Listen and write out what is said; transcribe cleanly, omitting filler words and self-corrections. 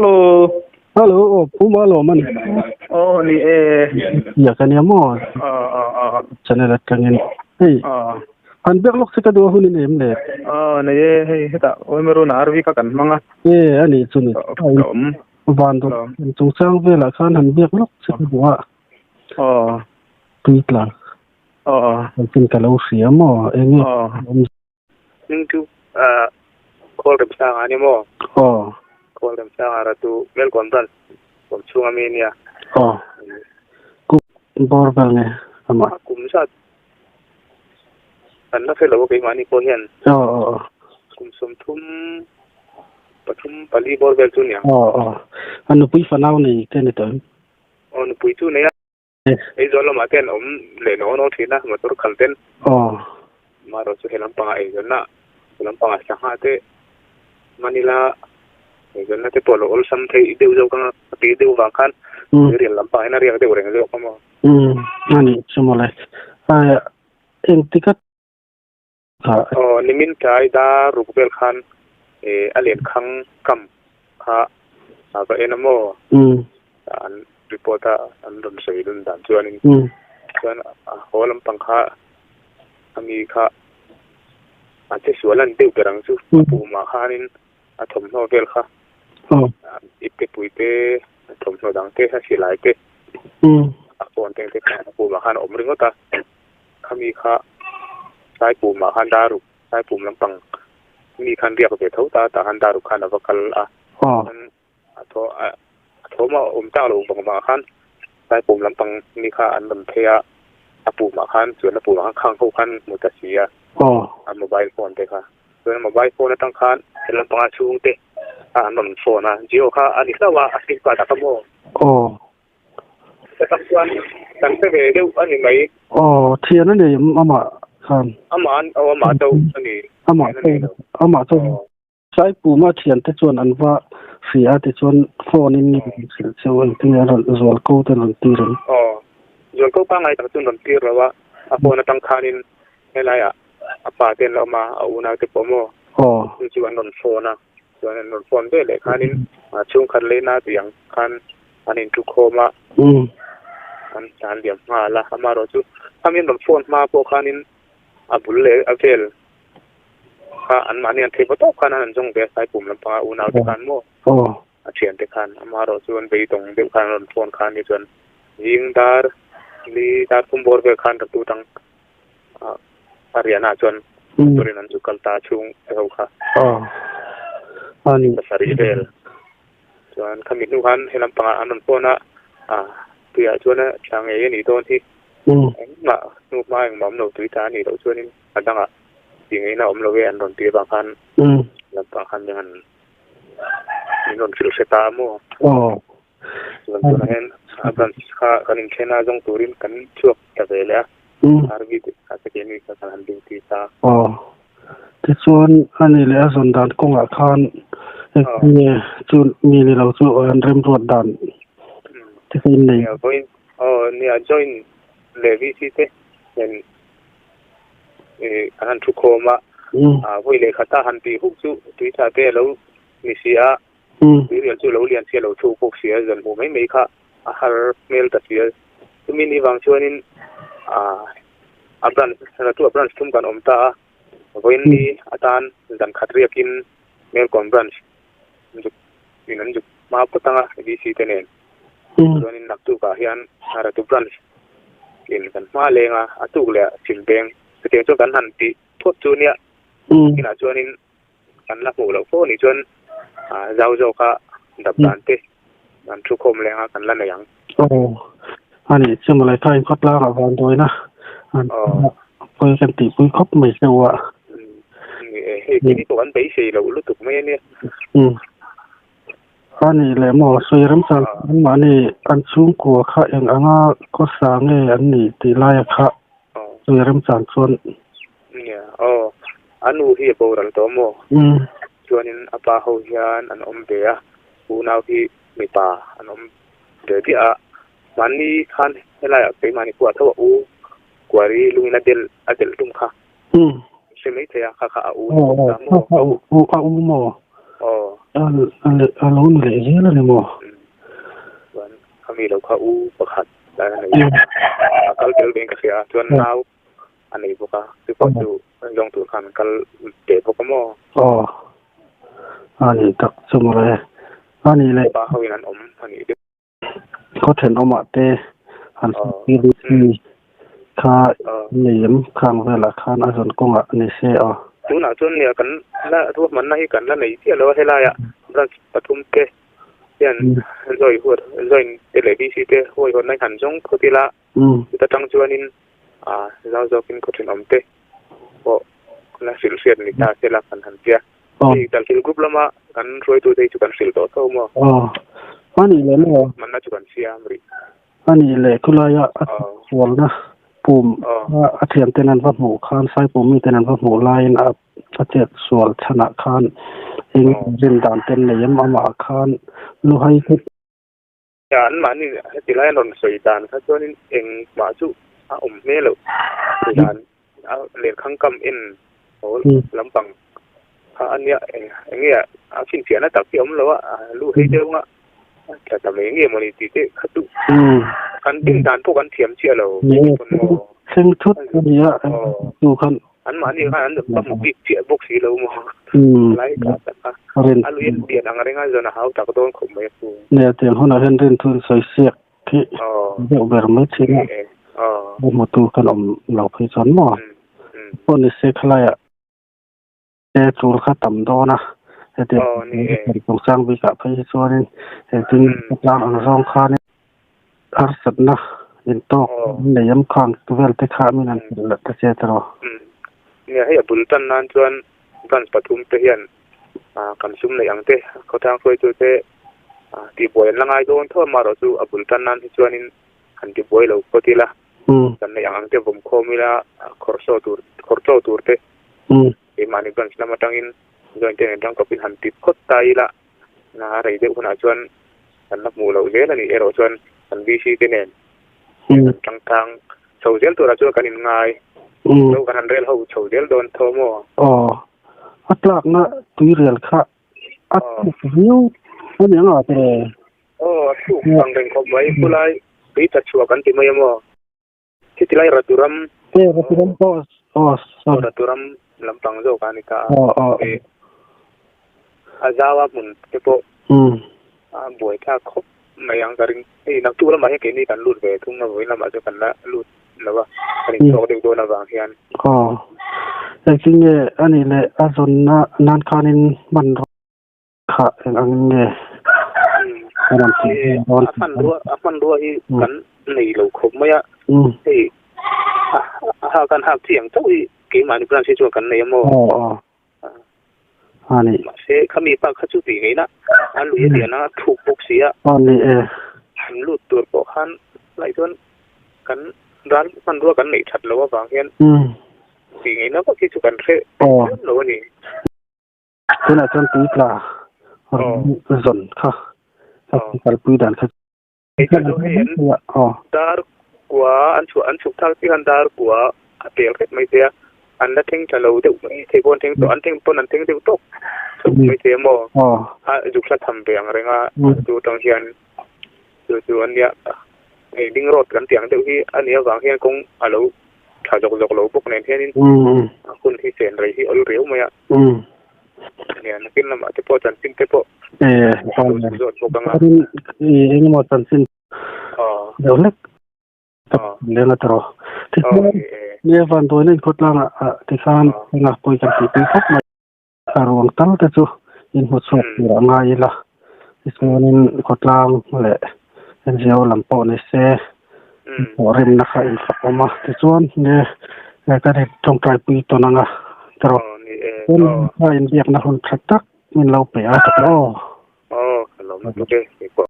Hello. Hello, aw Pu Malawm a ni. Aw ni e. Ia ka nia maw? Aw aw aw. Channel atangin. Hei. Aw. Han biak lawk che ka duh a hun i nei em le? Aw nei e, hei hetah Oimerun RV kha kan hmang a. E a nih chu ni. Ka awm. Van dawt chungchang velah khan han biak lawk che ka duh a. Aw. Tuitla. Aw. Chanchin ka lo hria maw? Enge? Aw. Hming chu Khawl Remsanga a ni maw? Aw. Khawl Remsanga Ratu Melkawn Branch awm chhung ami a nia. Aw. Kum bawr vel nge amah? A kum zat kan la hre lo a keimahni pawh hian. Aw aw aw. Kum 30, 3, 4 bawr vel chu a nia. Aw aw. A nupui fanau nei te ni tawh em? Aw nupui chu nei a. Eizawl lamah te an awm leh naw naw thin a, motor khal ten. Aw. Amaherawh chu he lampangah eizawnna, he lampangah sangha te Manila eizawnna te pawh lo awlsam theih deuh zawk anga a tih deuh vang khan tuirial lampang hian a riak deuh reng zawk a maw. Umm, a nih chu mawle. Engtik a Aw, nimin tlai dar ruk vel khan a lenkhang kam kha a va en a maw? An report a an rawn sawi dun dan chuanin chuan a haw lampang kha a mi kha a che sual a ni deuh ber ang chu a pumah khanin a thawmhnaw vel kha ipte pui te a thawmhnaw dang te a silai te a phone te kha a pumah khan a awm ringawt a. Khami kha Saipumah khan Daruk, Saipum lampang mi khan riak ve tho ta, tah khan Daruk khan a va kal a. Chuan a thaw a thawm a awm tak lo vang vangah khan Saipum lampang mi kha an rawn phei a, a pumah khan chuan a pumah khan khang ho khan hmu ta si a, a mobile phone te kha. Chuan a mobile phone atang khan he lampanga chhungte kha an rawn phone a, Jio kha a ni hlauh a, a sim card ah kha maw? Ka tak chuan kan hre ve deuh a ni mai. Aw, thian a nei amah khan. Amah an, aw amah chauh a ni. Amah chauh, amah chauh. Saipuma thian te chuan an va hria a tichuan phone in nge an hrilh cheu engtin nge an rawn zual ko te an rawn tir ang. Aw, zual ko pangngai tak chu an rawn tir lo a, a phone atang khanin helaiah a pa te an la awm a, a unau te pawh maw? Aw. Chu chu an rawn phone a. Chuan an rawn phone ve leh khanin chhungkhat leina tih ang khan an intu khawm a, an tlan liam nghal a. Amaherawh chu khami an rawn phone hma pawh khanin a bul leh a vel kha anmahni an theih va tawp khan an han zawng ve a, Saipum lampanga unau te khan maw a thian te khan. Amaherawh chu an beidawng deuh khan an rawn phone khan ni chuan zing dar li dar thum bawr vel khan ratu tang a riahnaah chuan motor in an zu kal ta chhung te ho kha pasarih vel chuan khami hnu khan he lampangah an rawn phone a tuiah chuan a tla ngei a nih dawn hi engmah hnu hma engmah awm lo tui ta a nih loh chuanin a dangah tih ngaihna awm lo e an rawn tih avang khan lampang khan min han min rawn hrilh hre ta a maw. Chuan tunah hian a branch kha kan inthen a zawng turin kan chhuak ta ve leh a, RV te kha te keini kha kan han ding tir ta. Aw, tichuan a ni leh a zawn dan kawngah khan engtin nge chu mi ni lo chu an remruat dan te kha in nei? Nia vawiin, aw nia join leh VC te nen kan han thu khawm a, vawi leh khata han tih huk chu tuitha te a lo ni si a, Tuirial chu lo lian sia lo chhuk bawk sia, zan hmuh mai mai kha a har hmel ta sia. Chumi ni vang chuanin a branch, Ratu a branch thum kan awm ta a, vawiin ni atan zan khat riakin Melkawn branch zuk in an zuk hma phawt ang a VC te nen. Chuanin naktukah hian Ratu branch in kan hma leng a, a tuk leh ah Chhim Veng chutiang chuan kan han tih phawt chu nia. Inah chuanin Kan la hmuh loh fo ni chuan zau zawka dap dan te kan thu khawm leng a kan la nei ang. Aw, a nih chu mawle kha in khawtlang ah van dawina an pawi kan tihpui khawp mai cheu a. Hei kini pawh kan beisei loh lutuk mai a nia. A nih leh maw sawi remchang anmahni an chhungkua kha eng anga khawsa nge an nih tih laia kha sawi remchang chuan. Nia aw, a nu hi a boral tawh maw? Chuanin a pa ho hian an awm ve a, unau hi mipa an awm ve diah a, mahni khan helaiah keimahni khuah tho a u kuari lungin a delh a delh hlum kha hre mai thei a, kha kha a u ni bawk ta maw? A u maw? Aw. A lo ni leh zel a ni maw? Chuan khami lo kha u pakhat lai a nei a, a kal tel vein ka hria a, chuan nau a nei bawk a, chu pawh chu zawng tur khan an kal teh bawk a maw? Aw, a nih tak chu mawle. A nih leh. Pa hoin an awm a nih deuh. Khaw thenawmah te han tir chi kha nei em khang velah khan a zawn kawngah ni se aw. Tunah chuan nia kan la ruahmanna hi kan la nei chiah lo a, helaiah branch pathum te hian join huat join te leh DC te huaihawtna hi han zawng phawt ila, chuta tang chuanin zau zawkin khaw thenawm te pawh la hrilh hriat ni ta se la kan han tia. Hei Dalhil group lama kan hruaitute hi chu kan hrilh tawh tho maw? Aw, a nih leh maw? Manna chu kan siam rih. A nih leh khulaia a sualna pum a thianten an va hmuh khan Saipum miten an va hmuh laiin a a chet sual chhanah khan eng rin dan ten nei em amah khan luhai thut An mahni heti lai an rawn sawi dan kha chuanin engmah chu a awm hmel loh dan a lenkhang kam en haw lampang kha a nia eng nge a chhinchhiahna tak hi a awm lo a, a lu hei deuh anga a tla ta mai nge mawni tih te kha chu kan din dan pawh kan thiam chiah lo thleng thut a nia chu khan An mahni khan an va hmu bik chiah bawk si lo maw? Lai tah tak a, a lui an pian ang renga zawn a hau tak dawn khawp mai a pu. Nia, tiang hunah hian rin thu in sawi siak khi deuh ber mai thin a, va hmu tu khan awm lo phei chuan maw? Pawh ni se khalaiah te tul kha tam dawn a, hetiang chungchang bikah phei hi chuanin engtin tlang ang zawng khanin Harsatna intawk nei am khang vel te kha min han hrilh leh ta che tawh. Nia, hei a bul tan nan chuan branch pathum te hian kan sum neih ang te, khawtlang hruaitu te tihbuai an la ngai dawn tho amaherawh chu a bul tan nan hi chuanin han tibuai lo phawt ila, kan neih ang ang te vawm khawm ila khawrhsaw tur, khawrhchaw tur te keimahni branch lam atangin joint te nen tangkawpin han ti phawt ta ila. A rei deuh hunah chuan kan la hmuh loh zel a nih erawh chuan kan VC te nen kan tangtang chho zel turah chuan kan inngai lo kan han rel ho chho zel dawn tho maw? Aw, a tlakna tuirial kha a thuk viau a ni ang a tawh. Aw, a thuk ang reng khawp mai, khulai tui tla chhuah kan ti mai a maw? Khiti lai Raturam. E, Raturam pawh aw, sorry. Raturam lampang zawk a ni ta a. Aw, aw. E, a zaua hmun te pawh a buai thlak khawp mai ang ka ring. Hei naktuk lamah hian keini kan lut ve thung a, vawiin lamah chuan kan la lut lo a, kan inchhuak deuh dawn avang hian. Aw, engtin nge a nih leh a zawnna nan khanin hmanrua Kha eng angin nge kan rawn tih ve dawn? A hmanrua a hmanrua hi kan nei lo khawp mai a, hei a hak an hak chi ang chauh hi keimahni branch hi chuan kan nei a maw? Aw aw a ni. Mahse khami pa kha chu tih ngaihna a lui a lian a thuk bawk si a. Aw ni e. Han lut tur pawh khan lai chuan kan ral hmanrua kan neih that loh avang hian tih ngaihna vak hi chu kan hre lo a ni. Tunah chuan tui tla zawn kha kalpui dan kha Dar kua an chhuah an chhuk thak chiah khan dar kua a pel hrep mai thei a, an la thleng tha lo deuh mai thei pawh an thleng tawh an thleng pawn an thleng deuh tawk chauh mai thei a maw a zuk hla tham ve ang reng a chu atang hian chu chu a nia hei ding road kan tih ang deuh hi a nih avang hian kawng a lo tha zawk zawk lo bawk nen hianin a hun hi chen rei hi awl riau mai a. Nia nakin lamah te pawh chanchin te pawh zawt bawk anga. Eng emaw chanchin deuh hlek leng a tawh. Tichuan nia vanduaina inkhawtlangah tikhan enga pawi kan tih pui khawp mai. A ruang tal te chu inhmu chhuak tur a ngai ila. Tichuanin khawtlang leh NGO lam pawh ni se thawhrimna kha infak awm a. Tichuan nge kan in tawngtai pui tawn ang a tawh. Chuan kha inbiakna hun tha tak min lo pe a. Aw. Aw, ka lawm lutuk e.